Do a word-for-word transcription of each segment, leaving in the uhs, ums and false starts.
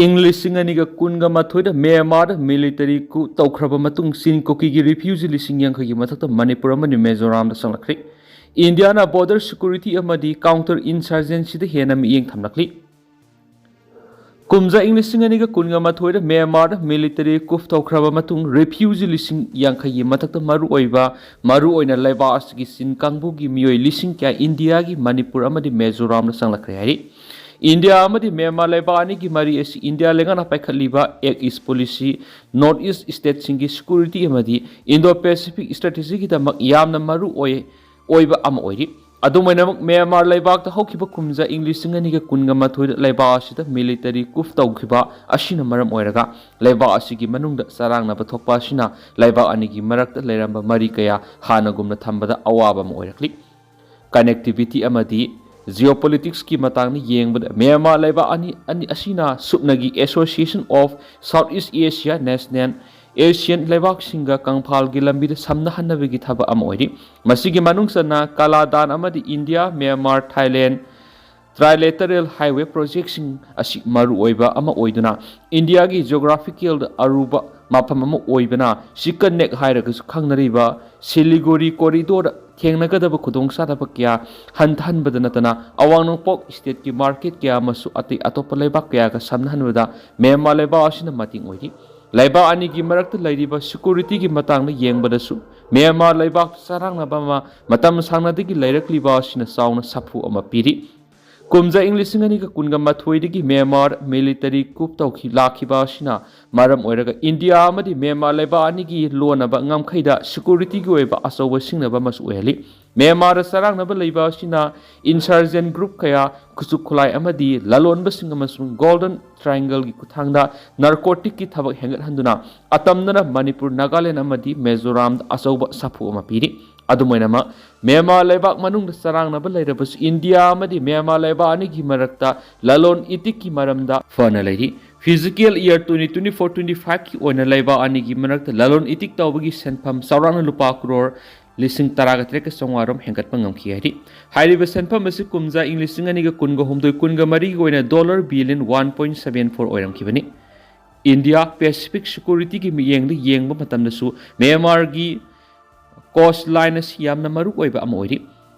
ꯏꯪ ꯂꯤꯁꯤꯡ ꯑꯅꯤꯒ ꯀꯨꯟꯒ ꯃꯥꯊꯣꯏꯗ ꯃ꯭ꯌꯥꯟꯃꯥꯔꯗ ꯃꯤꯂꯤꯇꯔꯤ ꯀꯨ ꯇꯧꯈ꯭ꯔꯕ ꯃꯇꯨꯡ ꯆꯤꯟ ꯀꯨꯀꯤꯒꯤ ꯔꯤꯐ꯭ꯌꯨꯖꯤ ꯂꯤꯁꯤꯡ ꯌꯥꯡꯈꯩꯒꯤ ꯃꯊꯛꯇ ꯃꯅꯤꯄꯨꯔ ꯑꯃꯗꯤ ꯃꯤꯖꯣꯔꯥꯝꯗ ꯆꯪꯂꯛꯈ꯭ꯔꯦ꯫ ꯏꯟꯗꯤꯌꯥꯅ ꯕꯣꯔꯗꯔ ꯁꯦꯀ꯭ꯌꯨꯔꯤꯇꯤ ꯑꯃꯗꯤ ꯀꯥꯎꯟꯇꯔ ꯏꯟꯁꯔꯖꯦꯟꯁꯤꯗ ꯍꯦꯟꯅ ꯃꯤꯠꯌꯦꯡ ꯊꯝꯂꯛꯂꯤ꯫ ꯀꯨꯝꯖꯥ ꯏꯪ ꯂꯤꯁꯤꯡ ꯑꯅꯤꯒ ꯀꯨꯟꯒ ꯃꯥꯊꯣꯏꯗ ꯃ꯭ꯌꯥꯟꯃꯥꯔꯗ ꯃꯤꯂꯤꯇꯔꯤ ꯀꯨꯞ ꯇꯧꯈ꯭ꯔꯕ ꯃꯇꯨꯡ ꯔꯤꯐ꯭ꯌꯨꯖꯤ ꯂꯤꯁꯤꯡ ꯌꯥꯡꯈꯩꯒꯤ ꯃꯊꯛꯇ ꯃꯔꯨꯑꯣꯏꯕ, ꯃꯔꯨꯑꯣꯏꯅ ꯂꯩꯕꯥꯛ ꯑꯁꯤꯒꯤ ꯆꯤꯟ ꯀꯥꯡꯕꯨꯒꯤ ꯃꯤꯑꯣꯏ ꯂꯤꯁꯤꯡ ꯀꯌꯥ ꯏꯟꯗꯤꯌꯥꯒꯤ ꯃꯅꯤꯄꯨꯔ ꯑꯃꯗꯤ ꯃꯤꯖꯣꯔꯥꯝꯗ ꯆꯪꯂꯛꯈ꯭ꯔꯦ ꯍꯥꯏꯔꯤ꯫ ꯏꯟꯗꯤꯌꯥ ꯑꯃꯗꯤ ꯃ꯭ꯌꯥꯟꯃꯥꯔ ꯂꯩꯕꯥꯛ ꯑꯅꯤꯒꯤ ꯃꯔꯤ ꯑꯁꯤ ꯏꯟꯗꯤꯌꯥ ꯂꯩꯉꯥꯛꯅ ꯄꯥꯏꯈꯠꯂꯤꯕ ꯑꯦꯛ ꯏꯁ ꯄꯣꯂꯤꯁꯤ, ꯅꯣꯔꯠ ꯏꯁ ꯁ꯭ꯇꯦꯠꯁꯤꯡꯒꯤ ꯁꯦꯀ꯭ꯌꯨꯔꯤꯇꯤ ꯑꯃꯗꯤ ꯏꯟꯗꯣ ꯄꯦꯁꯤꯐꯤꯛ ꯁ꯭ꯇ꯭ꯔꯦꯇꯦꯖꯤꯒꯤꯗꯃꯛ ꯌꯥꯝꯅ ꯃꯔꯨ ꯑꯣꯏ, ꯑꯣꯏꯕ ꯑꯃ ꯑꯣꯏꯔꯤ꯫ ꯑꯗꯨꯝ ꯑꯣꯏꯅꯃꯛ, ꯃ꯭ꯌꯥꯟꯃꯥꯔ ꯂꯩꯕꯥꯛꯇ ꯍꯧꯈꯤꯕ ꯀꯨꯝꯖꯥ ꯏꯪ ꯂꯤꯁꯤꯡ ꯑꯅꯤꯒ ꯀꯨꯟꯒ ꯃꯥꯊꯣꯏꯗ ꯂꯩꯕꯥꯛ ꯑꯁꯤꯗ ꯃꯤꯂꯤꯇꯔꯤ ꯀꯨꯞ ꯇꯧꯈꯤꯕ ꯑꯁꯤꯅ ꯃꯔꯝ ꯑꯣꯏꯔꯒ ꯂꯩꯕꯥꯛ ꯑꯁꯤꯒꯤ ꯃꯅꯨꯡꯗ ꯆꯔꯥꯡꯅꯕ ꯊꯣꯛꯄ ꯑꯁꯤꯅ ꯂꯩꯕꯥꯛ ꯑꯅꯤꯒꯤ ꯃꯔꯛꯇ ꯂꯩꯔꯝꯕ ꯃꯔꯤ ꯀꯌꯥ ꯍꯥꯟꯅꯒꯨꯝꯅ ꯊꯝꯕꯗ ꯑꯋꯥꯕ ꯑꯃ ꯑꯣꯏꯔꯛꯂꯤ꯫ ꯀꯅꯦꯛꯇꯤꯚꯤꯇꯤ ꯑꯃꯗꯤ ꯖꯤꯑꯣꯄꯣꯂꯤꯇꯤꯛꯁꯀꯤ ꯃꯇꯥꯡꯗ ꯌꯦꯡꯕꯗ ꯃ꯭ꯌꯥꯟꯃꯥꯔ ꯂꯩꯕꯥꯛ ꯑꯅꯤ, ꯑꯅꯤ ꯑꯁꯤꯅ ꯁꯨꯞꯅꯒꯤ Association of South East Asia National, Asian ꯂꯩꯕꯥꯛꯁꯤꯡꯒ ꯀꯪꯐꯥꯜꯒꯤ ꯂꯝꯕꯤꯗ ꯁꯝꯅꯍꯟꯅꯕꯒꯤ ꯊꯕꯛ ꯑꯃ ꯑꯣꯏꯔꯤ꯫ ꯃꯁꯤꯒꯤ ꯃꯅꯨꯡ ꯆꯟꯅ ꯀꯥꯂꯥꯗꯥꯟ ꯑꯃꯗꯤ India, Myanmar, Thailand trilateral highway projectꯁꯤꯡ ꯑꯁꯤ ꯃꯔꯨꯑꯣꯏꯕ ꯑꯃ ꯑꯣꯏꯗꯨꯅ ꯏꯟꯗꯤꯌꯥꯒꯤ geographicalꯗ ꯑꯔꯨꯕ ꯃꯐꯝ ꯑꯃ ꯑꯣꯏꯕꯅ chicken neck ꯍꯥꯏꯔꯒꯁꯨ ꯈꯪꯅꯔꯤꯕ ꯁꯤꯂꯤꯒꯨꯔꯤ corridorꯗ ꯊꯦꯡꯅꯒꯗꯕ ꯈꯨꯗꯣꯡꯆꯥꯗꯕ ꯀꯌꯥ ꯍꯟꯊꯍꯟꯕꯗ ꯅꯠꯇꯅ ꯑꯋꯥꯡ ꯅꯣꯡꯄꯣꯛ stateꯀꯤ market ꯀꯌꯥ ꯑꯃꯁꯨ ꯑꯇꯩ ꯑꯇꯣꯞꯄ ꯂꯩꯕꯥꯛ ꯀꯌꯥꯒ ꯁꯝꯅꯍꯟꯕꯗ ꯃ꯭ꯌꯥꯟꯃꯥꯔ ꯂꯩꯕꯥꯛ ꯑꯁꯤꯅ ꯃꯇꯦꯡ ꯑꯣꯏꯔꯤ꯫ ꯂꯩꯕꯥꯛ ꯑꯅꯤꯒꯤ ꯃꯔꯛꯇ ꯂꯩꯔꯤꯕ ꯁꯦꯀ꯭ꯌꯨꯔꯤꯇꯤꯒꯤ ꯃꯇꯥꯡꯗ ꯌꯦꯡꯕꯗꯁꯨ ꯃ꯭ꯌꯥꯟꯃꯥꯔ ꯂꯩꯕꯥꯛ ꯆꯔꯥꯡꯅꯕ ꯑꯃ ꯃꯇꯝ ꯁꯥꯡꯅꯗꯒꯤ ꯂꯩꯔꯛꯂꯤꯕ ꯑꯁꯤꯅ ꯆꯥꯎꯅ ꯁꯥꯐꯨ ꯑꯃ ꯄꯤꯔꯤ꯫ ꯀꯨꯝꯖꯥ ꯏꯪ ꯂꯤꯁꯤꯡ ꯑꯅꯤꯒ ꯀꯨꯟꯒ ꯃꯥꯊꯣꯏꯗꯒꯤ ꯃ꯭ꯌꯥꯟꯃꯥꯔ ꯃꯤꯂꯤꯇꯔꯤ ꯀꯨꯞ ꯇꯧꯈꯤ ꯂꯥꯛꯈꯤꯕ ꯑꯁꯤꯅ ꯃꯔꯝ ꯑꯣꯏꯔꯒ ꯏꯟꯗꯤꯌꯥ ꯑꯃꯗꯤ ꯃ꯭ꯌꯥꯟꯃꯥꯔ ꯂꯩꯕꯥꯛ ꯑꯅꯤꯒꯤ ꯂꯣꯟꯅꯕ ꯉꯝꯈꯩꯗ ꯁꯦꯀ꯭ꯌꯨꯔꯤꯇꯤꯒꯤ ꯑꯣꯏꯕ ꯑꯆꯧꯕ ꯁꯤꯡꯅꯕ ꯑꯃꯁꯨ ꯑꯣꯏꯍꯜꯂꯤ꯫ ꯃ꯭ꯌꯥꯟꯃꯥꯔꯗ ꯆꯔꯥꯡꯅꯕ ꯂꯩꯕ ꯑꯁꯤꯅ insurgent group ꯀꯌꯥ, ꯈꯨꯠꯁꯨ ꯈꯨꯠꯂꯥꯏ ꯑꯃꯗꯤ ꯂꯂꯣꯟꯕꯁꯤꯡ ꯑꯃꯁꯨꯡ Golden Triangleꯒꯤ ꯈꯨꯠꯊꯥꯡꯗ narcoticꯀꯤ ꯊꯕꯛ ꯍꯦꯟꯒꯠꯍꯟꯗꯨꯅ ꯑꯇꯝꯅꯅ ꯃꯅꯤꯄꯨꯔ, ꯅꯥꯒꯥꯂꯦꯟ ꯑꯃꯗꯤ ꯃꯤꯖꯣꯔꯥꯝꯗ ꯑꯆꯧꯕ ꯁꯥꯐꯨ ꯑꯃ ꯄꯤꯔꯤ꯫ ꯑꯗꯨꯝ ꯑꯣꯏꯅꯃꯛ, ꯃ꯭ꯌꯥꯟꯃꯥꯔ ꯂꯩꯕꯥꯛ ꯃꯅꯨꯡꯗ ꯆꯔꯥꯡꯅꯕ ꯂꯩꯔꯕꯁꯨ ꯏꯟꯗꯤꯌꯥ ꯑꯃꯗꯤ ꯃ꯭ꯌꯥꯟꯃꯥꯔ ꯂꯩꯕꯥꯛ ꯑꯅꯤꯒꯤ ꯃꯔꯛꯇ ꯂꯂꯣꯟ ꯏꯇꯤꯛꯀꯤ ꯃꯔꯝꯗ ꯐꯅ ꯂꯩꯔꯤ꯫ Fiscal year twenty twenty-four twenty-fiveꯀꯤ ꯑꯣꯏꯅ ꯂꯩꯕꯥꯛ ꯑꯅꯤꯒꯤ ꯃꯔꯛꯇ ꯂꯂꯣꯟ ꯏꯇꯤꯛ ꯇꯧꯕꯒꯤ ꯁꯦꯟꯐꯝ ꯆꯥꯎꯔꯥꯛꯅ ꯂꯨꯄꯥ ꯀ꯭ꯔꯣꯔ ꯂꯤꯁꯤꯡ ꯇꯔꯥꯒ ꯇꯔꯦꯠꯀ ꯆꯥꯝꯃꯉꯥ ꯔꯣꯝ ꯍꯦꯟꯒꯠꯄ ꯉꯝꯈꯤ ꯍꯥꯏꯔꯤ꯫ ꯍꯥꯏꯔꯤꯕ ꯁꯦꯟꯐꯝ ꯑꯁꯤ ꯀꯨꯝꯖꯥ ꯏꯪ ꯂꯤꯁꯤꯡ ꯑꯅꯤꯒ ꯀꯨꯟꯒ ꯍꯨꯝꯗꯣꯏ ꯀꯨꯟꯒ ꯃꯔꯤꯒꯤ ꯑꯣꯏꯅ dollar billion one point seven four ꯑꯣꯏꯔꯝꯈꯤꯕꯅꯤ꯫ ꯏꯟꯗꯤꯌꯥ ꯄꯦꯁꯤꯐꯤꯛ ꯁꯦꯀ꯭ꯌꯨꯔꯤꯇꯤꯒꯤ ꯃꯤꯠꯌꯦꯡꯗ ꯌꯦꯡꯕ ꯃꯇꯝꯗꯁꯨ ꯃ꯭ꯌꯥꯟꯃꯥꯔꯒꯤ ꯀꯣꯁ ꯂꯥꯏꯟ ꯑꯁꯤ ꯌꯥꯝꯅ ꯃꯔꯨ ꯑꯣꯏꯕ ꯑꯃ ꯑꯣꯏꯔꯤ꯫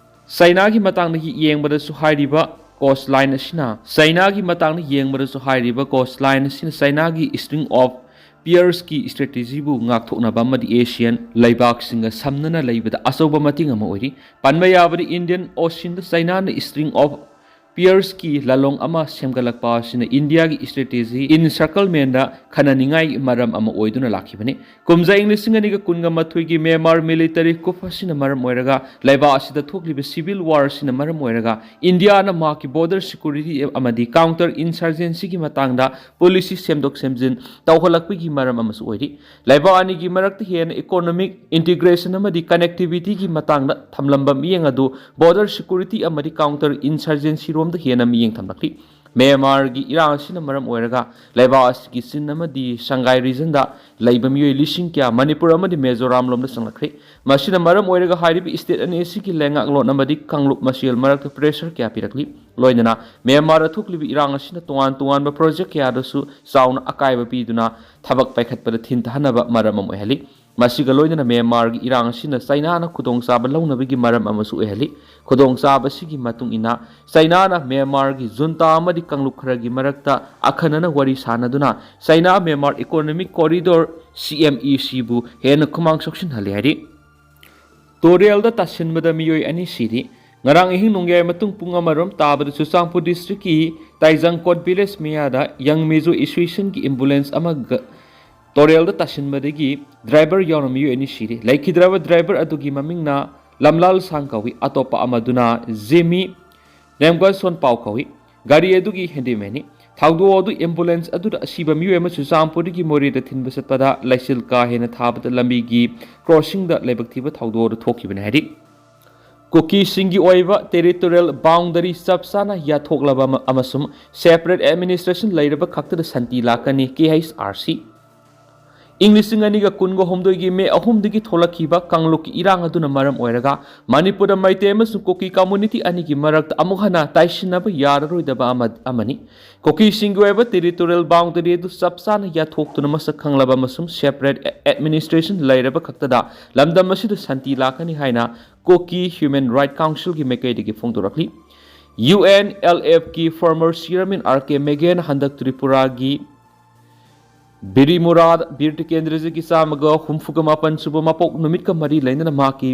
ꯆꯩꯅꯥꯒꯤ ꯃꯇꯥꯡꯗ ꯌꯦꯡꯕꯗꯁꯨ ꯍꯥꯏꯔꯤꯕ ꯀꯣꯁ ꯂꯥꯏꯟ ꯑꯁꯤꯅ ꯆꯩꯅꯥꯒꯤ ꯃꯇꯥꯡꯗ ꯌꯦꯡꯕꯗꯁꯨ ꯍꯥꯏꯔꯤꯕ ꯀꯣꯁ ꯂꯥꯏꯟ ꯑꯁꯤꯅ ꯆꯩꯅꯥꯒꯤ ꯏꯁꯇ꯭ꯔꯤꯡ ꯑꯣꯐ ꯄꯤꯌꯔꯁꯀꯤ ꯏꯁꯇ꯭ꯔꯦꯇꯦꯖꯤꯕꯨ ꯉꯥꯛꯊꯣꯛꯅꯕ ꯑꯃꯗꯤ ꯑꯦꯁꯤꯌꯥꯟ ꯂꯩꯕꯥꯛꯁꯤꯡꯒ ꯁꯝꯅꯅ ꯂꯩꯕꯗ ꯑꯆꯧꯕ ꯃꯇꯦꯡ ꯑꯃ ꯑꯣꯏꯔꯤ꯫ ꯄꯟꯕ ꯌꯥꯕꯗꯤ ꯏꯟꯗꯤꯌꯟ ꯑꯣꯁꯤꯟꯗ ꯆꯩꯅꯥꯅ ꯏꯁꯇ꯭ꯔꯤꯡ ꯑꯣꯐ ꯄꯤꯌꯔꯁꯀꯤ ꯂꯥꯂꯣꯡ ꯑꯃ ꯁꯦꯝꯒꯠꯂꯛꯄ ꯑꯁꯤꯅ ꯏꯟꯗꯤꯌꯥꯒꯤ ꯏꯁꯇ꯭ꯔꯦꯇꯦꯖꯤ ꯏꯟꯁꯔꯀꯜꯃꯦꯟꯗ ꯈꯟꯅꯅꯤꯡꯉꯥꯏ ꯃꯔꯝ ꯑꯃ ꯑꯣꯏꯗꯨꯅ ꯂꯥꯛꯈꯤꯕꯅꯤ꯫ ꯀꯨꯝꯖꯥ ꯏꯪ ꯂꯤꯁꯤꯡ ꯑꯅꯤꯒ ꯀꯨꯟꯒ ꯃꯥꯊꯣꯏꯒꯤ ꯃ꯭ꯌꯥꯟꯃꯥꯔ ꯃꯤꯂꯤꯇꯔꯤ ꯀꯨꯞ ꯑꯁꯤꯅ ꯃꯔꯝ ꯑꯣꯏꯔꯒ ꯂꯩꯕꯥꯛ ꯑꯁꯤꯗ ꯊꯣꯛꯂꯤꯕ ꯁꯤꯚꯤꯜ ꯋꯥꯔ ꯑꯁꯤꯅ ꯃꯔꯝ ꯑꯣꯏꯔꯒ ꯏꯟꯗꯤꯌꯥꯅ ꯃꯍꯥꯛꯀꯤ ꯕꯣꯔꯗꯔ ꯁꯦꯀ꯭ꯌꯨꯔꯤꯇꯤ ꯑꯃꯗꯤ ꯀꯥꯎꯟꯇꯔ ꯏꯟꯁꯔꯖꯦꯟꯁꯤꯒꯤ ꯃꯇꯥꯡꯗ ꯄꯣꯂꯤꯁꯤ ꯁꯦꯝꯗꯣꯛ ꯁꯦꯝꯖꯤꯟ ꯇꯧꯍꯜꯂꯛꯄꯒꯤ ꯃꯔꯝ ꯑꯃꯁꯨ ꯑꯣꯏꯔꯤ꯫ ꯂꯩꯕꯥꯛ ꯑꯅꯤꯒꯤ ꯃꯔꯛꯇ ꯍꯦꯟꯅ ꯏꯀꯣꯅꯣꯃꯤꯛ ꯏꯟꯇꯤꯒ꯭ꯔꯦꯁꯟ ꯑꯃꯗꯤ ꯀꯅꯦꯛꯇꯤꯕꯤꯇꯤꯒꯤ ꯃꯇꯥꯡꯗ ꯊꯝꯂꯝꯕ ꯃꯤꯠꯌꯦꯡ ꯑꯗꯨ ꯕꯣꯔꯗꯔ ꯁꯦꯀ꯭ꯌꯨꯔꯤꯇꯤ ꯑꯃꯗꯤ ꯀꯥꯎꯟꯇꯔ ꯏꯟꯁꯔꯖꯦꯟꯁꯤꯔꯣꯝꯗ ꯍꯦꯟꯅ ꯃꯤꯠꯌꯦꯡ ꯊꯝꯂꯛꯂꯤ꯫ ꯃ꯭ꯌꯥꯟꯃꯥꯔꯒꯤ ꯏꯔꯥꯡ ꯑꯁꯤꯅ ꯃꯔꯝ ꯑꯣꯏꯔꯒ ꯂꯩꯕꯥꯛ ꯑꯁꯤꯒꯤ ꯆꯤꯟ ꯑꯃꯗꯤ ꯁꯪꯒꯥꯏ ꯔꯤꯖꯟꯗ ꯂꯩꯕ ꯃꯤꯑꯣꯏ ꯂꯤꯁꯤꯡ ꯀꯌꯥ ꯃꯅꯤꯄꯨꯔ ꯑꯃꯗꯤ ꯃꯤꯖꯣꯔꯥꯝ ꯂꯣꯝꯗ ꯆꯪꯂꯛꯈ꯭ꯔꯦ꯫ ꯃꯁꯤꯅ ꯃꯔꯝ ꯑꯣꯏꯔꯒ ꯍꯥꯏꯔꯤꯕ ꯏꯁꯇꯦꯠ ꯑꯅꯤ ꯑꯁꯤꯒꯤ ꯂꯩꯉꯥꯛꯂꯣꯟ ꯑꯃꯗꯤ ꯀꯥꯡꯂꯨꯞ ꯃꯁꯦꯜ ꯃꯔꯛꯇ ꯄ꯭ꯔꯦꯁꯔ ꯀꯌꯥ ꯄꯤꯔꯛꯂꯤ꯫ ꯂꯣꯏꯅꯅ ꯃ꯭ꯌꯥꯟꯃꯥꯔꯗ ꯊꯣꯛꯂꯤꯕ ꯏꯔꯥꯡ ꯑꯁꯤꯅ ꯇꯣꯉꯥꯟ ꯇꯣꯉꯥꯟꯕ ꯄ꯭ꯔꯣꯖꯦꯛ ꯀꯌꯥꯗꯁꯨ ꯆꯥꯎꯅ ꯑꯀꯥꯏꯕ ꯄꯤꯗꯨꯅ ꯊꯕꯛ ꯄꯥꯏꯈꯠꯄꯗ ꯊꯤꯟꯊꯍꯟꯅꯕ ꯃꯔꯝ ꯑꯃ ꯑꯣꯏꯍꯜꯂꯤ꯫ ꯃꯁꯤꯒ ꯂꯣꯏꯅꯅ ꯃ꯭ꯌꯥꯟꯃꯥꯔꯒꯤ ꯏꯔꯥꯡ ꯑꯁꯤꯅ ꯆꯩꯅꯥꯅ ꯈꯨꯗꯣꯡꯆꯥꯕ ꯂꯧꯅꯕꯒꯤ ꯃꯔꯝ ꯑꯃꯁꯨ ꯑꯣꯏꯍꯜꯂꯤ꯫ ꯈꯨꯗꯣꯡꯆꯥꯕꯁꯤꯒꯤ ꯃꯇꯨꯡ ꯏꯟꯅ ꯆꯩꯅꯥꯅ ꯃ꯭ꯌꯥꯟꯃꯥꯔꯒꯤ ꯖꯨꯟꯇꯥ ꯑꯃꯗꯤ ꯀꯥꯡꯂꯨꯞ ꯈꯔꯒꯤ ꯃꯔꯛꯇ ꯑꯈꯟꯅꯅ ꯋꯥꯔꯤ ꯁꯥꯅꯗꯨꯅ ꯆꯩꯅꯥ ꯃ꯭ꯌꯥꯟꯃꯥꯔ ꯏꯀꯣꯅꯣꯃꯤꯛ ꯀꯣꯔꯤꯗꯣꯔ ꯁꯤ ꯑꯦꯝ ꯏ ꯁꯤꯕꯨ ꯍꯦꯟꯅ ꯈꯨꯃꯥꯡ ꯁꯣꯛꯁꯤꯟꯍꯜꯂꯤ ꯍꯥꯏꯔꯤ꯫ ꯇꯨꯔꯦꯜꯗ ꯇꯥꯁꯤꯟꯕꯗ ꯃꯤꯑꯣꯏ ꯑꯅꯤ ꯁꯤꯔꯤ꯫ ꯉꯔꯥꯡ ꯑꯍꯤꯡ ꯅꯣꯡꯌꯥꯏ ꯃꯇꯨꯡ ꯄꯨꯡ ꯑꯃꯔꯣꯝ ꯇꯥꯕꯗ ꯆꯨꯔꯆꯥꯟꯄꯨꯔ ꯗꯤꯁꯇ꯭ꯔꯤꯛꯀꯤ ꯇꯥꯏꯖꯪꯀꯣꯠ ꯚꯤꯂꯦꯖ ꯃꯌꯥꯗ ꯌꯪ ꯃꯤꯖꯣ ꯑꯦꯁꯣꯁꯤꯌꯦꯁꯟꯒꯤ ꯑꯦꯝꯕꯨꯂꯦꯟꯁ ꯑꯃꯒ ꯇꯨꯔꯦꯜꯗ ꯇꯥꯁꯤꯟꯕꯗꯒꯤ ꯗ꯭ꯔꯥꯏꯚꯔ ꯌꯥꯎꯅ ꯃꯤꯑꯣꯏ ꯑꯅꯤ ꯁꯤꯔꯤ꯫ ꯂꯩꯈꯤꯗ꯭ꯔꯕ ꯗ꯭ꯔꯥꯏꯚꯔ ꯑꯗꯨꯒꯤ ꯃꯃꯤꯡꯅ ꯂꯝꯂꯥꯜ ꯁꯥꯡ ꯀꯧꯏ, ꯑꯇꯣꯞꯄ ꯑꯃꯗꯨꯅ ꯖꯦꯃꯤ ꯔꯦꯝꯒꯜꯁꯣꯟ ꯄꯥꯎ ꯀꯧꯏ꯫ ꯒꯥꯔꯤ ꯑꯗꯨꯒꯤ ꯍꯦꯟꯗꯤꯃꯦꯟꯅꯤ꯫ ꯊꯧꯗꯣꯛ ꯑꯗꯨ ꯑꯦꯝꯕꯨꯂꯦꯟꯁ ꯑꯗꯨꯗ ꯑꯁꯤꯕ ꯃꯤꯑꯣꯏ ꯑꯃ ꯆꯨꯔꯆꯥꯟꯄꯨꯔꯗꯒꯤ ꯃꯣꯔꯦꯗ ꯊꯤꯟꯕ ꯆꯠꯄꯗ ꯂꯩꯆꯤꯜ ꯀꯥ ꯍꯦꯟꯅ ꯊꯥꯕꯗ ꯂꯝꯕꯤꯒꯤ ꯀ꯭ꯔꯣꯁꯤꯡꯗ ꯂꯥꯏꯕꯛ ꯊꯤꯕ ꯊꯧꯗꯣꯛ ꯑꯗꯨ ꯊꯣꯛꯈꯤꯕꯅꯤ ꯍꯥꯏꯔꯤ꯫ ꯀꯨꯀꯤꯁꯤꯡꯒꯤ ꯑꯣꯏꯕ ꯇꯦꯔꯤꯇꯣꯔꯤꯌꯦꯜ ꯕꯥꯎꯟꯗꯔꯤ ꯆꯞ ꯆꯥꯅ ꯌꯥꯊꯣꯛꯂꯕ ꯑꯃ-, ꯑꯃꯁꯨꯡ ꯁꯦꯄꯔꯦꯠ ꯑꯦꯗꯃꯤꯅꯤꯁꯇ꯭ꯔꯦꯁꯟ ꯂꯩꯔꯕ ꯈꯛꯇꯗ ꯁꯥꯟꯇꯤ ꯂꯥꯛꯀꯅꯤ, ꯀꯦ ꯑꯩꯆ ꯑꯥꯔ ꯁꯤ꯫ ꯏꯪ ꯂꯤꯁꯤꯡ ꯑꯅꯤꯒ ꯀꯨꯟꯒ ꯍꯨꯝꯗꯣꯏꯒꯤ ꯃꯦ ꯑꯍꯨꯝꯗꯒꯤ ꯊꯣꯛꯂꯛꯈꯤꯕ ꯀꯥꯡꯂꯨꯞꯀꯤ ꯏꯔꯥꯡ ꯑꯗꯨꯅ ꯃꯔꯝ ꯑꯣꯏꯔꯒ ꯃꯅꯤꯄꯨꯔꯗ ꯃꯩꯇꯩ ꯑꯃꯁꯨꯡ ꯀꯨꯀꯤ ꯀꯝꯃ꯭ꯌꯨꯅꯤꯇꯤ ꯑꯅꯤꯒꯤ ꯃꯔꯛꯇ ꯑꯃꯨꯛ ꯍꯟꯅ ꯇꯥꯏꯁꯤꯟꯅꯕ ꯌꯥꯔꯔꯣꯏꯗꯕ ꯑꯃ ꯑꯃꯅꯤ꯫ ꯀꯨꯀꯤꯁꯤꯡꯒꯤ ꯑꯣꯏꯕ ꯇꯦꯔꯤꯇꯣꯔꯤꯌꯦꯜ ꯕꯥꯎꯟꯗꯔꯤ ꯑꯗꯨ ꯆꯞ ꯆꯥꯅ ꯌꯥꯊꯣꯛꯇꯨꯅ ꯃꯁꯛ ꯈꯪꯂꯕ ꯑꯃꯁꯨꯡ ꯁꯦꯄꯔꯦꯠ ꯑꯦꯗꯃꯤꯅꯤꯁꯇ꯭ꯔꯦꯁꯟ ꯂꯩꯔꯕ ꯈꯛꯇꯗ ꯂꯝꯗꯝ ꯑꯁꯤꯗ ꯁꯥꯟꯇꯤ ꯂꯥꯛꯀꯅꯤ ꯍꯥꯏꯅ ꯀꯨꯀꯤ ꯍ꯭ꯌꯨꯃꯦꯟ ꯔꯥꯏꯠ ꯀꯥꯎꯟꯁꯤꯜꯒꯤ ꯃꯥꯏꯀꯩꯗꯒꯤ ꯐꯣꯡꯗꯣꯔꯛꯂꯤ꯫ ꯌꯨ ꯑꯦꯟ ꯑꯦꯜ ꯑꯦꯐꯀꯤ ꯐꯣꯔꯃꯔ ꯆꯤꯌꯔꯃꯦꯟ ꯑꯥꯔ ꯀꯦ ꯃꯦꯒꯦꯟ ꯍꯟꯗꯛ ꯇ꯭ꯔꯤꯄꯨꯔꯥꯒꯤ ꯕꯤꯔꯤꯃꯨꯔꯥꯗ ꯕꯤꯔ ꯇꯤꯀꯦꯟꯗ꯭ꯔꯖꯤꯒꯤ ꯆꯥꯝꯃꯒ ꯍꯨꯝꯐꯨꯒ ꯃꯥꯄꯟ ꯁꯨꯕ ꯃꯄꯣꯛ ꯅꯨꯃꯤꯠꯀ ꯃꯔꯤ ꯂꯩꯅꯅ ꯃꯍꯥꯛꯀꯤ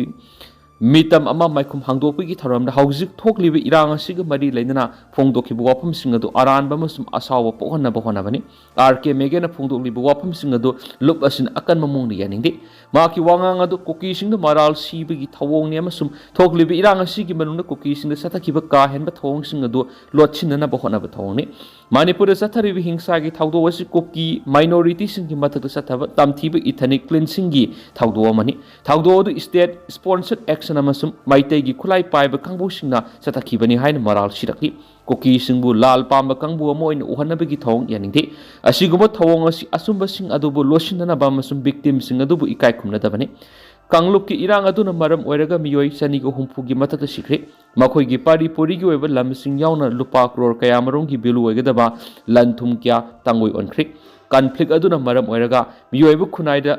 ꯃꯤꯇꯝ ꯑꯃ ꯃꯥꯏꯈꯨꯝ ꯍꯥꯡꯗꯣꯛꯄꯒꯤ ꯊꯧꯔꯝꯗ ꯍꯧꯖꯤꯛ ꯊꯣꯛꯂꯤꯕ ꯏꯔꯥꯡ ꯑꯁꯤꯒ ꯃꯔꯤ ꯂꯩꯅꯅ ꯐꯣꯡꯗꯣꯛꯈꯤꯕ ꯋꯥꯐꯝꯁꯤꯡ ꯑꯗꯨ ꯑꯔꯥꯟꯕ ꯑꯃꯁꯨꯡ ꯑꯁꯥꯎꯕ ꯄꯣꯛꯍꯟꯅꯕ ꯍꯣꯠꯅꯕꯅꯤ꯫ ꯑꯥꯔ ꯀꯦ ꯃꯦꯒꯦꯟꯅ ꯐꯣꯡꯗꯣꯛꯂꯤꯕ ꯋꯥꯐꯝꯁꯤꯡ ꯑꯗꯨ ꯂꯨꯞ ꯑꯁꯤꯅ ꯑꯀꯟꯕ ꯃꯑꯣꯡꯗ ꯌꯥꯅꯤꯡꯗꯦ꯫ ꯃꯍꯥꯛꯀꯤ ꯋꯥꯉꯥꯡ ꯑꯗꯨ ꯀꯨꯀꯤꯁꯤꯡꯗ ꯃꯔꯥꯜ ꯁꯤꯕꯒꯤ ꯊꯧꯑꯣꯡꯅꯤ ꯑꯃꯁꯨꯡ ꯊꯣꯛꯂꯤꯕ ꯏꯔꯥꯡ ꯑꯁꯤꯒꯤ ꯃꯅꯨꯡꯗ ꯀꯨꯀꯤꯁꯤꯡꯗ ꯆꯠꯊꯈꯤꯕ ꯀꯥ ꯍꯦꯟꯕ ꯊꯧꯑꯣꯡꯁꯤꯡ ꯑꯗꯨ ꯂꯣꯠꯁꯤꯟꯅꯅꯕ ꯍꯣꯠꯅꯕ ꯊꯧꯑꯣꯡꯅꯤ꯫ ꯃꯅꯤꯄꯨꯔꯗ ꯆꯠꯊꯔꯤꯕ ꯍꯤꯡꯁꯥꯒꯤ ꯊꯧꯗꯣꯛ ꯑꯁꯤ ꯀꯨꯀꯤ ꯃꯥꯏꯅꯣꯔꯤꯇꯤꯁꯤꯡꯒꯤ ꯃꯊꯛꯇ ꯆꯠꯊꯕ ꯇꯝꯊꯤꯕ ꯏꯊꯅꯤꯛ ꯀ꯭ꯂꯤꯟꯁꯤꯡꯒꯤ ꯊꯧꯗꯣꯛ ꯑꯃꯅꯤ꯫ ꯊꯧꯗꯣꯛ ꯑꯗꯨ ꯁ꯭ꯇꯦꯠ ꯁ꯭ꯄꯣꯟꯁꯔ ꯑꯦꯛꯁꯟ ꯑꯃꯁꯨꯡ ꯃꯩꯇꯩꯒꯤ ꯈꯨꯠꯂꯥꯏ ꯄꯥꯏꯕ ꯀꯥꯡꯕꯨꯁꯤꯡꯅ ꯆꯠꯊꯈꯤꯕꯅꯤ ꯍꯥꯏꯅ ꯃꯔꯥꯜ ꯁꯤꯔꯛꯂꯤ꯫ ꯀꯨꯀꯤꯁꯤꯡꯕꯨ ꯂꯥꯜ ꯄꯥꯝꯕ ꯀꯥꯡꯕꯨ ꯑꯃ ꯑꯣꯏꯅ ꯎꯍꯟꯅꯕꯒꯤ ꯊꯧꯑꯣꯡ ꯌꯥꯅꯤꯡꯗꯦ꯫ ꯑꯁꯤꯒꯨꯝꯕ ꯊꯧꯑꯣꯡ ꯑꯁꯤ ꯑꯆꯨꯝꯕꯁꯤꯡ ꯑꯗꯨꯕꯨ ꯂꯣꯠꯁꯤꯟꯅꯅꯕ ꯑꯃꯁꯨꯡ ꯚꯤꯛꯇꯤꯝꯁꯤꯡ ꯑꯗꯨꯕꯨ ꯏꯀꯥꯏ ꯈꯨꯝꯅꯗꯕꯅꯤ꯫ ꯀꯥꯡꯂꯨꯞꯀꯤ ꯏꯔꯥꯡ ꯑꯗꯨꯅ ꯃꯔꯝ ꯑꯣꯏꯔꯒ ꯃꯤꯑꯣꯏ ꯆꯅꯤꯒ ꯍꯨꯝꯐꯨꯒꯤ ꯃꯊꯛꯇ ꯁꯤꯈ꯭ꯔꯦ꯫ ꯃꯈꯣꯏꯒꯤ ꯄꯥꯔꯤ ꯄꯨꯔꯤꯒꯤ ꯑꯣꯏꯕ ꯂꯝꯁꯤꯡ ꯌꯥꯎꯅ ꯂꯨꯄꯥ ꯀ꯭ꯔꯣꯔ ꯀꯌꯥꯃꯔꯨꯝꯒꯤ ꯚꯦꯂꯨ ꯑꯣꯏꯒꯗꯕ ꯂꯟ ꯊꯨꯝ ꯀꯌꯥ ꯇꯥꯡꯒꯣꯏ ꯑꯣꯟꯈ꯭ꯔꯦ꯫ ꯀꯟꯐ꯭ꯂꯤꯛ ꯑꯗꯨꯅ ꯃꯔꯝ ꯑꯣꯏꯔꯒ ꯃꯤꯑꯣꯏꯕ ꯈꯨꯟꯅꯥꯏꯗ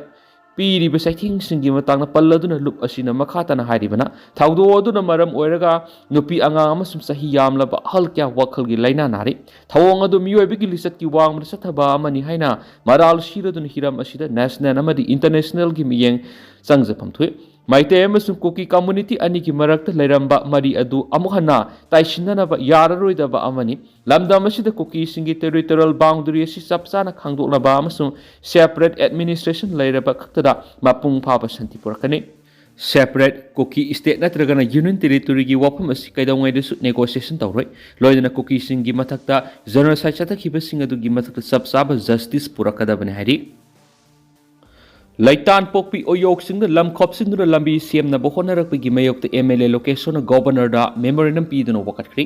ꯄꯤꯔꯤꯕ ꯆꯩꯊꯦꯡꯁꯤꯡꯒꯤ ꯃꯇꯥꯡꯗ ꯄꯜꯂꯗꯨꯅ ꯂꯨꯞ ꯑꯁꯤꯅ ꯃꯈꯥ ꯇꯥꯅ ꯍꯥꯏꯔꯤꯕꯅ, ꯊꯧꯗꯣꯛ ꯑꯗꯨꯅ ꯃꯔꯝ ꯑꯣꯏꯔꯒ ꯅꯨꯄꯤ ꯑꯉꯥꯡ ꯑꯃꯁꯨꯡ ꯆꯍꯤ ꯌꯥꯝꯂꯕ ꯑꯍꯜ ꯀꯌꯥ ꯋꯥꯈꯜꯒꯤ ꯂꯥꯏꯅꯥ ꯅꯥꯔꯤ꯫ ꯊꯧꯑꯣꯡ ꯑꯗꯨ ꯃꯤꯑꯣꯏꯕꯒꯤ ꯂꯤꯆꯠꯀꯤ ꯋꯥꯡꯃꯗ ꯆꯠꯊꯕ ꯑꯃꯅꯤ ꯍꯥꯏꯅ ꯃꯔꯥꯜ ꯁꯤꯔꯗꯨꯅ ꯍꯤꯔꯝ ꯑꯁꯤꯗ ꯅꯦꯁꯅꯦꯜ ꯑꯃꯗꯤ ꯏꯟꯇꯔꯅꯦꯁꯅꯦꯜꯒꯤ ꯃꯤꯠꯌꯦꯡ ꯆꯪꯖꯐꯝ ꯊꯣꯛꯏ꯫ ꯃꯩꯇꯩ ꯑꯃꯁꯨꯡ ꯀꯨꯀꯤ ꯀꯝꯃ꯭ꯌꯨꯅꯤꯇꯤ ꯑꯅꯤꯒꯤ ꯃꯔꯛꯇ ꯂꯩꯔꯝꯕ ꯃꯔꯤ ꯑꯗꯨ ꯑꯃꯨꯛ ꯍꯟꯅ ꯇꯥꯏꯁꯤꯟꯅꯅꯕ ꯌꯥꯔꯔꯣꯏꯗꯕ ꯑꯃꯅꯤ꯫ ꯂꯝꯗꯝ ꯑꯁꯤꯗ ꯀꯨꯀꯤꯁꯤꯡꯒꯤ ꯇꯦꯔꯤꯇꯣꯔꯤꯌꯦꯜ ꯕꯥꯎꯟꯗꯔꯤ ꯑꯁꯤ ꯆꯞ ꯆꯥꯅ ꯈꯪꯗꯣꯛꯅꯕ ꯑꯃꯁꯨꯡ ꯁꯦꯄꯔꯦꯠ ꯑꯦꯗꯃꯤꯅꯤꯁꯇ꯭ꯔꯦꯁꯟ ꯂꯩꯔꯕ ꯈꯛꯇꯗ ꯃꯄꯨꯡ ꯐꯥꯕ ꯁꯥꯟꯇꯤ ꯄꯨꯔꯛꯀꯅꯤ꯫ ꯁꯦꯄꯔꯦꯠ ꯀꯨꯀꯤ ꯁ꯭ꯇꯦꯠ ꯅꯠꯇ꯭ꯔꯒꯅ ꯌꯨꯅꯤꯌꯟ ꯇꯦꯔꯤꯇꯣꯔꯤꯒꯤ ꯋꯥꯐꯝ ꯑꯁꯤ ꯀꯩꯗꯧꯉꯩꯗꯁꯨ ꯅꯦꯒꯣꯁꯤꯌꯦꯁꯟ ꯇꯧꯔꯣꯏ꯫ ꯂꯣꯏꯅꯅ ꯀꯨꯀꯤꯁꯤꯡꯒꯤ ꯃꯊꯛꯇ ꯖꯦꯅꯣꯁꯥꯏꯗ ꯆꯠꯊꯈꯤꯕꯁꯤꯡ ꯑꯗꯨꯒꯤ ꯃꯊꯛꯇ ꯆꯞ ꯆꯥꯕ ꯖꯁꯇꯤꯁ ꯄꯨꯔꯛꯀꯗꯕꯅꯤ ꯍꯥꯏꯔꯤ꯫ ꯂꯩꯇꯥꯟ ꯄꯣꯛꯄꯤ ꯑꯣꯌꯣꯛꯁꯤꯡꯗ ꯂꯝ ꯈꯣꯞꯆꯤꯟꯗꯨꯅ ꯂꯝꯕꯤ ꯁꯦꯝꯅꯕ ꯍꯣꯠꯅꯔꯛꯄꯒꯤ ꯃꯥꯌꯣꯛꯇ ꯑꯦꯝ ꯑꯦꯜ ꯑꯦ ꯂꯣꯀꯦꯁꯣꯔꯅ ꯒꯣꯕꯔꯅꯔꯗ ꯃꯦꯃꯣꯔꯦꯟꯗꯝ ꯄꯤꯗꯨꯅ ꯋꯥꯀꯠꯈ꯭ꯔꯦ꯫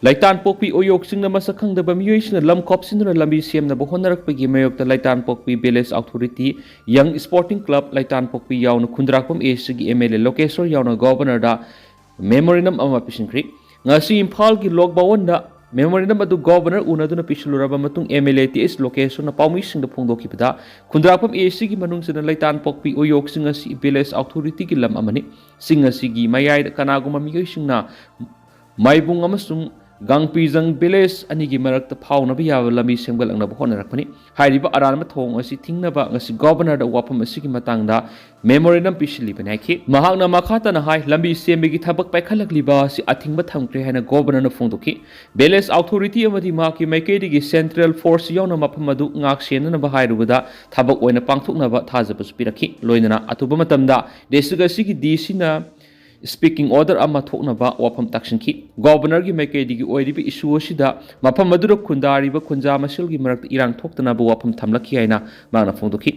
ꯂꯩꯇꯥꯟꯄꯣꯛꯄꯤ ꯑꯣꯌꯣꯛꯁꯤꯡꯅ ꯃꯁꯛ ꯈꯪꯗꯕ ꯃꯤꯑꯣꯏꯁꯤꯡꯅ ꯂꯝ ꯈꯣꯞꯆꯤꯟꯗꯨꯅ ꯂꯝꯕꯤ ꯁꯦꯝꯅꯕ ꯍꯣꯠꯅꯔꯛꯄꯒꯤ ꯃꯥꯌꯣꯛꯇ ꯂꯩꯇꯥꯟꯄꯣꯛꯄꯤ Village Authority, Young Sporting Club ꯂꯩꯇꯥꯟꯄꯣꯛꯄꯤ ꯌꯥꯎꯅ ꯈꯨꯟꯗ꯭ꯔꯥꯛꯄꯝ A C ꯒꯤ M L A ꯂꯣꯀꯦꯁꯣꯔ ꯌꯥꯎꯅ ꯒꯣꯕꯔꯅꯔꯗ ꯃꯦꯃꯣꯔꯦꯟꯗꯝ ꯑꯃ ꯄꯤꯁꯤꯟꯈ꯭ꯔꯤ꯫ ꯉꯁꯤ ꯏꯝꯐꯥꯜꯒꯤ ꯂꯣꯛ ꯚꯋꯟꯗ ꯃꯦꯃꯣꯔꯦꯟꯗꯝ ꯑꯗꯨ ꯒꯣꯕꯔꯅꯔ ꯎꯅꯗꯨꯅ ꯄꯤꯁꯤꯜꯂꯨꯔꯕ ꯃꯇꯨꯡ, M L A T S ꯂꯣꯀꯦꯁꯣꯔꯅ ꯄꯥꯎꯃꯤꯁꯤꯡꯗ ꯐꯣꯡꯗꯣꯛꯈꯤꯕꯗ, ꯈꯨꯟꯗ꯭ꯔꯥꯛꯄꯝ A C ꯒꯤ ꯃꯅꯨꯡ ꯆꯟꯅ ꯂꯩꯇꯥꯟꯄꯣꯛꯄꯤ ꯑꯣꯌꯣꯛꯁꯤꯡ ꯑꯁꯤ Village Authority ꯒꯤ ꯂꯝ ꯑꯃꯅꯤ꯫ ꯆꯤꯡ ꯑꯁꯤꯒꯤ ꯃꯌꯥꯏꯗ ꯀꯅꯥꯒꯨꯝꯕ ꯃꯤꯑꯣꯏꯁꯤꯡꯅ ꯃꯥꯏꯕꯨꯡ ꯑꯃꯁꯨꯡ ꯒꯥꯡꯄꯤꯖꯪ Village ꯑꯅꯤꯒꯤ ꯃꯔꯛꯇ ꯐꯥꯎꯅꯕ ꯌꯥꯕ ꯂꯝꯕꯤ ꯁꯦꯝꯒꯠꯂꯛꯅꯕ ꯍꯣꯠꯅꯔꯛꯄꯅꯤ꯫ ꯍꯥꯏꯔꯤꯕ ꯑꯔꯥꯟꯕ ꯊꯧꯑꯣꯡ ꯑꯁꯤ ꯊꯤꯡꯅꯕ ꯉꯁꯤ ꯒꯣꯕꯔꯅꯔꯗ ꯋꯥꯐꯝ ꯑꯁꯤꯒꯤ ꯃꯇꯥꯡꯗ ꯃꯦꯃꯣꯔꯦꯟꯗꯝ ꯄꯤꯁꯤꯜꯂꯤꯕꯅꯤ ꯍꯥꯏꯈꯤ꯫ ꯃꯍꯥꯛꯅ ꯃꯈꯥ ꯇꯥꯅ ꯍꯥꯏ, ꯂꯝꯕꯤ ꯁꯦꯝꯕꯒꯤ ꯊꯕꯛ ꯄꯥꯏꯈꯠꯂꯛꯂꯤꯕ ꯑꯁꯤ ꯑꯊꯤꯡꯕ ꯊꯝꯈ꯭ꯔꯦ ꯍꯥꯏꯅ ꯒꯣꯕꯔꯅꯔꯅ ꯐꯣꯡꯗꯣꯛꯈꯤ꯫ Village Authority ꯑꯃꯗꯤ ꯃꯍꯥꯛꯀꯤ ꯃꯥꯏꯀꯩꯗꯒꯤ Central Force ꯌꯥꯎꯅ ꯃꯐꯝ ꯑꯗꯨ ꯉꯥꯛ ꯁꯦꯟꯅꯅꯕ ꯍꯥꯏꯔꯨꯕꯗ ꯊꯕꯛ ꯑꯣꯏꯅ ꯄꯥꯡꯊꯣꯛꯅꯕ ꯊꯥꯖꯕꯁꯨ ꯄꯤꯔꯛꯈꯤ꯫ ꯂꯣꯏꯅꯅ ꯑꯊꯨꯕ ꯃꯇꯝꯗ district ꯑꯁꯤꯒꯤ D C ꯅ speaking order ꯑꯃ ꯊꯣꯛꯅꯕ ꯋꯥꯐꯝ ꯇꯥꯛꯁꯤꯟꯈꯤ꯫ ꯒꯣꯕꯔꯅꯔꯒꯤ ꯃꯥꯏꯀꯩꯗꯒꯤ ꯑꯣꯏꯔꯤꯕ issue ꯑꯁꯤꯗ ꯃꯐꯝ ꯑꯗꯨꯗ ꯈꯨꯟꯗꯥꯔꯤꯕ ꯈꯨꯟꯖꯥ ꯃꯁꯦꯜꯒꯤ ꯃꯔꯛꯇ ꯏꯔꯥꯡ ꯊꯣꯛꯇꯅꯕ ꯋꯥꯐꯝ ꯊꯝꯂꯛꯈꯤ ꯍꯥꯏꯅ ꯃꯍꯥꯛꯅ ꯐꯣꯡꯗꯣꯛꯈꯤ꯫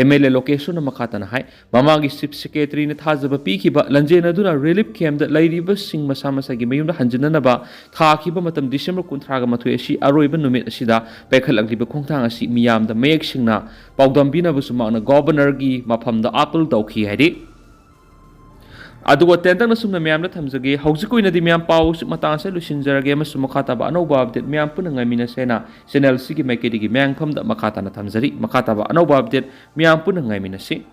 M L A ꯂꯣꯀꯦꯁꯣꯔꯅ ꯃꯈꯥ ꯇꯥꯅ ꯍꯥꯏ, ꯃꯃꯥꯡꯒꯤ Chief Secretaryꯅ ꯊꯥꯖꯕ ꯄꯤꯈꯤꯕ ꯂꯥꯟꯖꯦꯟ ꯑꯗꯨꯅ relief campꯇ ꯂꯩꯔꯤꯕꯁꯤꯡ ꯃꯁꯥ ꯃꯁꯥꯒꯤ ꯃꯌꯨꯝꯗ ꯍꯟꯖꯤꯟꯅꯅꯕ ꯊꯥꯈꯤꯕ ꯃꯇꯝ December ꯀꯨꯟꯊ꯭ꯔꯥꯒ ꯃꯥꯊꯣꯏ ꯑꯁꯤ ꯑꯔꯣꯏꯕ ꯅꯨꯃꯤꯠ ꯑꯁꯤꯗ ꯄꯥꯏꯈꯠꯂꯛꯂꯤꯕ ꯈꯣꯡꯊꯥꯡ ꯑꯁꯤ ꯃꯤꯌꯥꯝꯗ ꯃꯌꯦꯛ ꯁꯦꯡꯅ ꯄꯥꯎꯗꯝꯕꯤꯅꯕꯁꯨ ꯃꯍꯥꯛꯅ ꯒꯣꯕꯔꯅꯔꯒꯤ ꯃꯐꯝꯗ appeal ꯇꯧꯈꯤ ꯍꯥꯏꯔꯤ꯫ ꯑꯗꯨꯒ ꯇꯦꯟꯇꯛꯅ ꯁꯨꯝꯅ ꯃꯌꯥꯝꯗ ꯊꯝꯖꯒꯦ, ꯍꯧꯖꯤꯛꯀꯤ ꯑꯣꯏꯅꯗꯤ ꯃꯌꯥꯝ ꯄꯥꯎ ꯑꯁꯤ ꯃꯇꯥꯡ ꯑꯁꯤꯗ ꯂꯣꯏꯁꯤꯟꯖꯔꯒꯦ ꯑꯃꯁꯨꯡ ꯃꯈꯥ ꯇꯥꯕ ꯑꯅꯧꯕ update ꯃꯌꯥꯝ ꯄꯨꯟꯅ ꯉꯥꯏꯃꯤꯟꯅꯁꯦꯅ channel ꯑꯁꯤꯒꯤ ꯃꯥꯏꯀꯩꯗꯒꯤ ꯃꯌꯥꯝꯐꯝꯗ ꯃꯈꯥ ꯇꯥꯅ ꯊꯝꯖꯔꯤ꯫ ꯃꯈꯥ ꯇꯥꯕ ꯑꯅꯧꯕ update ꯃꯌꯥꯝ ꯄꯨꯟꯅ ꯉꯥꯏꯃꯤꯟꯅꯁꯤ꯫